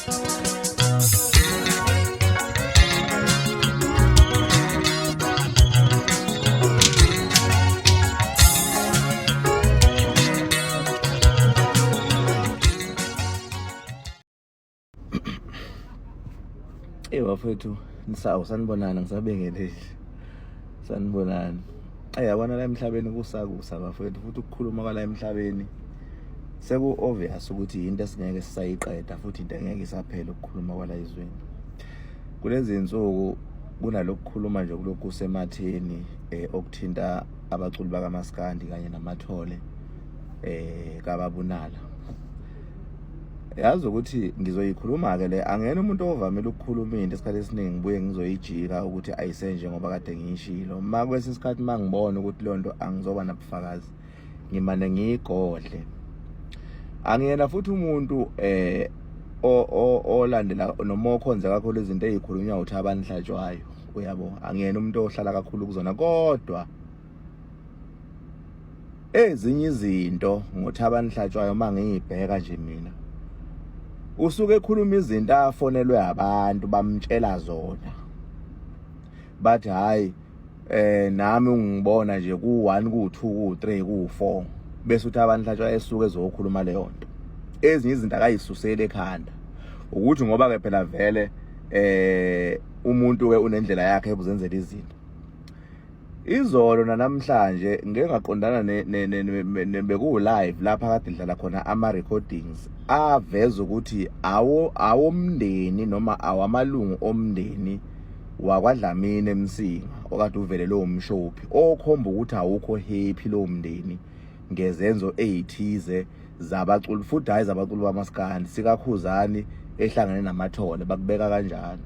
Eyi bafethu nisawu sanibonani ngisabengele nje. Sanibonani. Eyi yabona la emhlabeni kusakusa bafethu futhi ukukhuluma kwala emhlabeni seku obvious ukuthi into esingeke sisayiqeda futhi into engeke isaphela ukukhuluma kwala ezweni. Kulezi insuku kunalokukhuluma nje kulokhu kusematheni eh, okuthinta abaculi bakamaskandi kanye namathole eh kababunala yazi ukuthi ngizoyikhuluma ke le angena umuntu ovamile ukukhuluma into isikhathi esiningi ngibuye ngizoyijika ukuthi ayisenje ngoba kade ngiyishilo ma kwesinye isikhathi uma ngibona ukuthi leyo nto angizoba nabufakazi ngimane ngiyigodle angiyena futhi umuntu eh olandela noma okhonze kakhulu izinto ezikhulunywa uthi abanihlatshwayo uyabo angiyena umuntu ohlala kakhulu kuzona kodwa Ezinye izinto ngothi abanihlatshwayo uma ngiyibheka nje mina usuke ekhuluma izinto afonelwe abantu bamtshela zona bathi hayi eh nami ungibona nje ku1 ku2 ku3 ku4 bese uthi abanihlatshwa esuke ezokhuluma leyo nto ezinye izinto akayisusele ekhanda ukuthi ngoba ke phela vele eh umuntu ke unendlela yakhe ebuzenzela izinto Izolo nanamhlanje ngike ngaqondana bekuwu live lapha kade dlala khona ama recordings aveza ukuthi awo awomndeni noma awamalungu omndeni wakwaDlamini eMsinga okade uvele lowo mshophi okhomba ukuthi awukho happy lowo mndeni ngezenzo ezithize zabaculi futhi hayi zabaculi bamaskandi sikakhuzani ehlangene namathole bakubeka kanjalo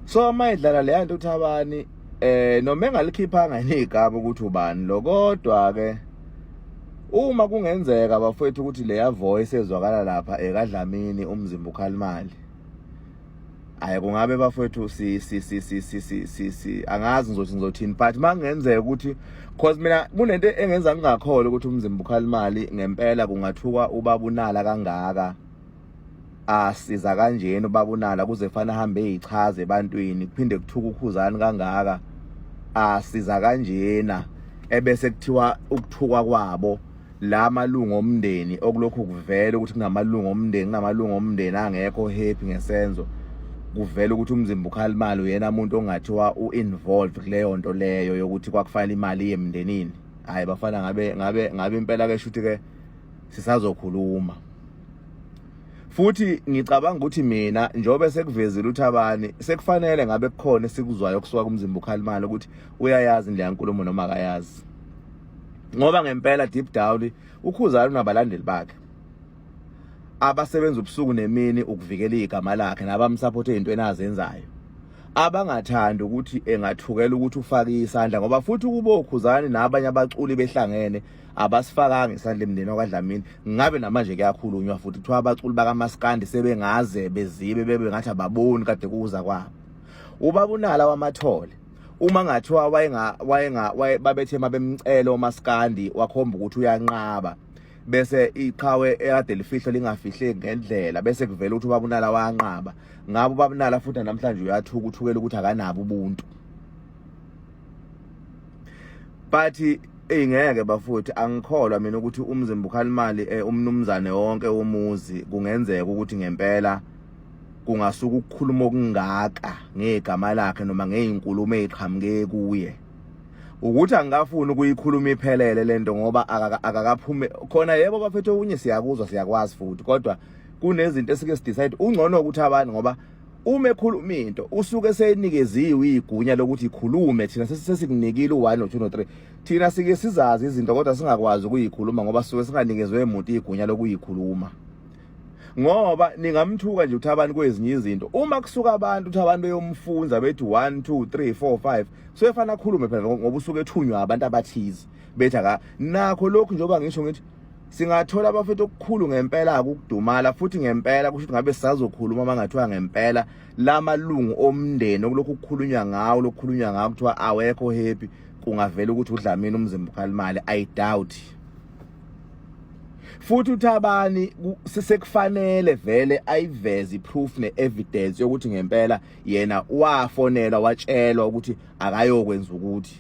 so uma idlala leya nto uthabani eh noma engalikhiphanga yini igama ukuthi ubani lo kodwa ke uma kungenzeka bafowethu ukuthi leya voice ezwakala lapha ekadlamini umzimba ukhalimali hayi kungabe bafowethu si si si si si si si si angazi ngizothi ngizothini but makungenzeka ukuthi cause mina kunento engenza ngingakholwa ukuthi umzimba ukhalimali ngempela kungathukwa ubabunala kangaka asiza kanjena ubaba unala kuze kufanele ahambe eyichaza ebantwini kuphinde kuthuka ukhuzani kangaka asiza kanjena ebese kuthiwa ukuthukwa kwabo la malungu omndeni okulokhu kuvela ukuthi kunamalungu omndeni kunamalungu omndeni angekho happy ngesenzo kuvela ukuthi umzimba ukhala imali uyena umuntu ongathiwa u-involve kuleyo nto leyo yokuthi kwakufanele imali iye emndenini hhayi bafana ngabe ngabe ngabe impela ke shuthi ke sisazokhuluma futhi ngicabanga ukuthi mina njengoba sekuvezile uThabani sekufanele ngabe kukhona esikuzwayo kusuka kumzimba ukhalimala ukuthi uyayazi indlela yankulumo noma akayazi ngoba ngempela deep down ukhuzani unabalandeli bakhe abasebenza ubusuku nemini ukuvikela igama lakhe nabamsupport ezintweni azenzayo abangathandi ukuthi engathukela ukuthi ufake isandla ngoba futhi ukuba okhuzani nabanye abaculi behlangene abasifakanga isandla emndeni wakwaDlamini ngabe namanje kuyakhulunywa futhi kuthiwa abaculi bakamaskandi sebengaze bezibe bebe ngathi ababoni kade kuza kwabo ubaba unala wamathole uma ngathiwa wayenga wayenga babethe mabemcela omaskandi wakhomba ukuthi uyanqaba bese iqhawe ekade lifihlo lingafihleki ngendlela bese kuvela ukuthi ubaba unala wanqaba ngabe ubaba unala futhi namhlanje uyathuka uthukela ukuthi akanabo ubuntu but eyi ngeke bafuthi angikholwa mina ukuthi umzimba ukhalimali eh, umnumzane wonke womuzi kungenzeka ukuthi ngempela kungasuka ukukhuluma okungaka ngegama lakhe noma ngezinkulumo eziqhamuke kuye ukuthi angikafuni ukuyikhuluma iphelele lento ngoba akakaphume khona yebo bafethu okunye siyakuzwa siyakwazi futhi kodwa kunezinto esike sidecide ungcono ukuthi abantu ngoba uma ekhuluma into usuke seyinikeziwe igunya lokuthi ikhulume thina sesikunikile u1 no2 no3 thina sike sizazi izinto kodwa singakwazi ukuyikhuluma ngoba suke singanikezwe umuntu igunya lokuyikhuluma ngoba ningamthuka nje uThabani kwezinye izinto uma kusuka abantu uthi abantu beyomfunza bethi 1 2 3 4 5 kusuke fanele akhulume phela ngoba usuke ethunywa abantu abathize bethi aka nakho lokhu njengoba ngisho ngithi singathola abafethu okukhulu ngempela ukudumala futhi ngempela kusho ukuthi ngabe sisazokhuluma uma ngathiwa ngempela la malungu omndeni okulokhu kukhulunywa ngawo lokukhulunywa ngawo kuthiwa awekho happy kungavela ukuthi uDlamini umzimba ukhalimali i doubt. Futhi uThabani sekufanele vele ayiveze iproof neevidence yokuthi ngempela yena wafonelwa watshelwa ukuthi akayokwenza ukuthi,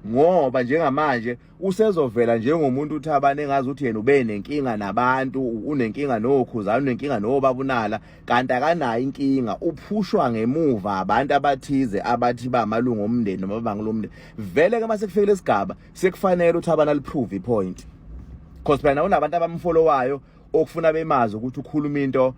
ngoba njengamanje usezovela njengomuntu uThabani engazi ukuthi yena ube nenkinga nabantu, unenkinga noKhuzani, unenkinga noBabunala, kanti akanayo inkinga, uphushwa ngemuva abantu abathize abathi bamalungu omndeni noma bangilomndeni. Vele ke mase kufike lesigaba sekufanele uThabani aliprove ipoint, because phela unabantu abamfollowayo okufuna bemazi ukuthi ukhuluma into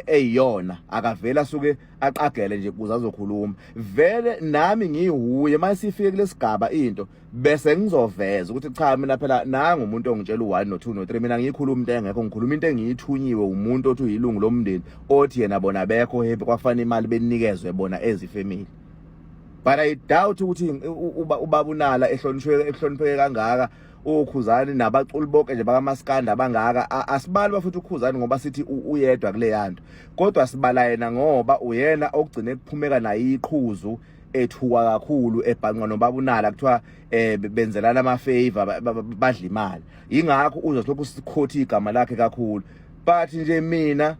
eyiyona, akavela suke aqagele nje kuze azokhuluma. Vele nami ngihuye masifike kulesigaba into bese ngizoveza ukuthi cha, mina phela nanga umuntu ongitshela u1 no2 no3, mina ngiyikhuluma into engekho, ngikhuluma into engiyithunyiwe umuntu othi uyilungu lomndeni, othi yena bona bekho happy, kwafana imali benikezwe bona as ifamily. But I doubt ukuthi ubaba uNala ehlonishwe, ehlonipheke kangaka, uKhuzani nabaculi bonke nje bakamaskanda abangaka, asibali bafuthi uKhuzani ngoba sithi uyedwa kule yanto, kodwa sibala yena ngoba uyena okugcine kuphumeka naye iqhuzu, ethuka kakhulu, ebhanqwa nobaba uNala, kuthiwa benzelana ama favor, badla imali. Ingakho uzolokhu sikhotha igama lakhe kakhulu. But nje mina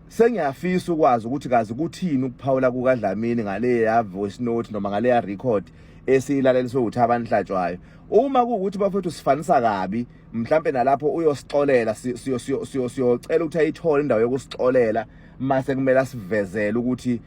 sengiyafisa ukwazi ukuthi kazi kuthini ukuphawula kukaDlamini ngale ya voice note noma ngale ya record esiyilaleliswe uThabani Hlatshwayo. Uma kuwukuthi bafethu sifanisa kabi, mhlambe nalapho uyosixolela, siyocela ukuthi ayithole indawo yokusixolela mase kumele asivezele ukuthi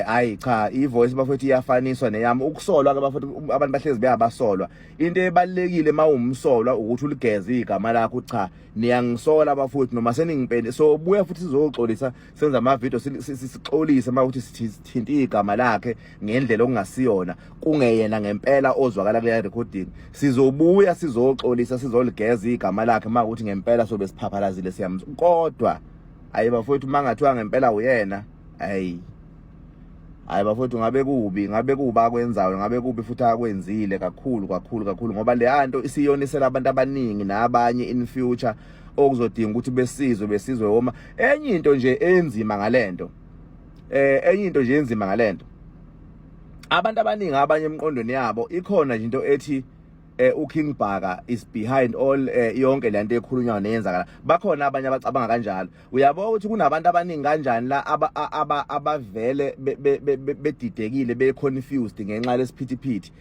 hayi cha, ivoice bafethu iyafaniswa neyami. Ukusolwa ke bafethu, abantu bahlezi beyabasolwa. Into ebalekile mawumsolwa ukuthi uligeze igama lakho. Cha, niyangisola bafuthu noma seningipende, so buya futhi sizoxolisa, senza ama video sixolise mawukuthi sithinta igama lakhe ngendlela okungasiyona, kungeyena ngempela ozwakala kule recording. Sizobuya sizoxolisa, sizoligeza igama lakhe mawukuthi ngempela sobe siphaphalazile, siyamz. Kodwa ayi bafowethu, mangathiwa ngempela uyena, ayi hayi bafowethu, ngabe kubi, ngabe kuba akwenzayo, ngabe kubi futhi akwenzile kakhulu kakhulu kakhulu, ngoba le nto isiyonisela abantu abaningi nabanye in future okuzodinga ukuthi besizwe besizwe woma. Enye into nje enzima ngalento, enye into nje enzima ngalento, abantu abaningi abanye emqondweni yabo ikhona nje into ethi uKing Bhaka is behind all yonke lento ekhulunywa neyenzakala. Bakhona abanye abacabanga kanjalo. Uyabo ukuthi kunabantu abaningi kanjani la abavele bedidekile, be confused ngenxa lesiphithiphithi.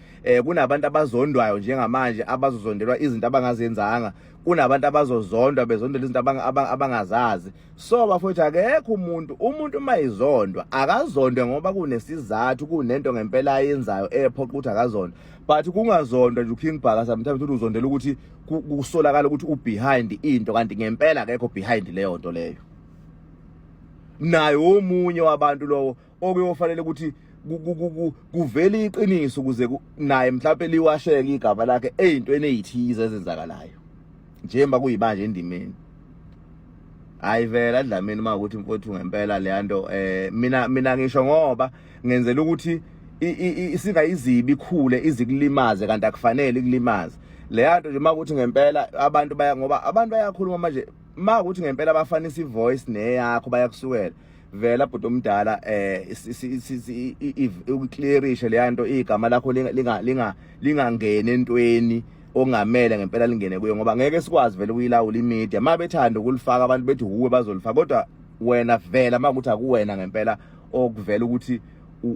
Kunabantu abazondwayo njengamanje, abazozondelwa izinto abangazenzanga, kunabantu abazozondwa bezondela izinto abangazazi. So bafowethu, akekho umuntu uma izondwa akazondwe ngoba kunesizathu, kunento ngempela ayenzayo ephoqa ukuthi akazondwe. But kungazondwa nje uKing Bhaka, sometimes uthi uzondela ukuthi kusolakala ukuthi ubehind into, kanti ngempela akekho behind leyo nto leyo. Naye omunye wabantu lowo okuyofanele ukuthi kuvele iqiniso ukuze naye mhlawumbe liwasheke igama lakhe eyintweni ezithize ezenzakalayo njengoba kuyibanje endimeni. Hayi vela Dlamini, uma ukuthi mfowethu ngempela le nto, mina ngisho ngoba ngenzela ukuthi singayizibi ikhule izikulimaze, kanti akufanele ikulimaze le nto nje. Makuthi ngempela abantu baya, ngoba abantu bayakhuluma manje, makuthi ngempela bafanisa ivoice neyakho, bayakusukela. Vela bhuti omdala, uclearishe le nto, igama lakho linga linga lingangeni entweni ongamele ngempela lingene kuyo, ngoba ngeke sikwazi vele ukuyilawula imedia. Uma bethanda ukulifaka abantu bethi huwe, bazolifaka, kodwa wena vela makuthi akuwena ngempela okuvela ukuthi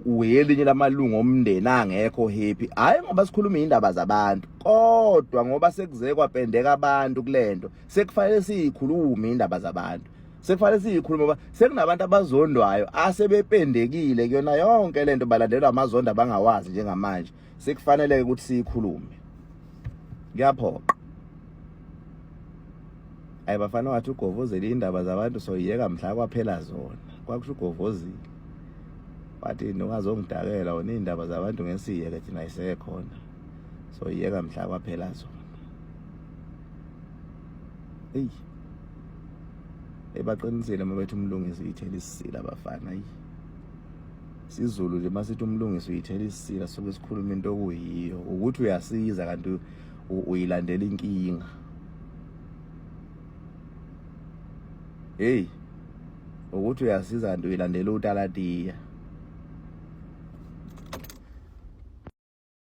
uyelinye lamalungu omndeni angekho happy. Hayi ngoba sikhuluma indaba zabantu, kodwa ngoba sekuze kwapendeka abantu kulento, sekufanele siyikhulume indaba zabantu, sekufanele siyikhulume ngoba sekunabantu abazondwayo asebependekile kuyona yonke lento, balandelwa amazondo abangawazi. Njengamanje sekufanele ukuthi siyikhulume, kuyaphoqa. Ayi bafana, wathi ugovozele indaba zabantu soyiyeka mhla kwaphela zona. Kwakusho ugovozile, wathi nongazongidakela wona iy'ndaba zabantu ngesiyeke, thina ayisekhona, soyiyeka mhla kwaphela zona. Eyi, ebaqinisile uma bethi umlungisi uyithela isisila abafana. Ayi, siZulu nje masithi umlungisi uyithela isisila, suke sikhuluma into okuyiyo ukuthi uyasiza kanti uyilandela inkinga. Hey, ukuthi uyasiza kanti uyilandela utalatiya.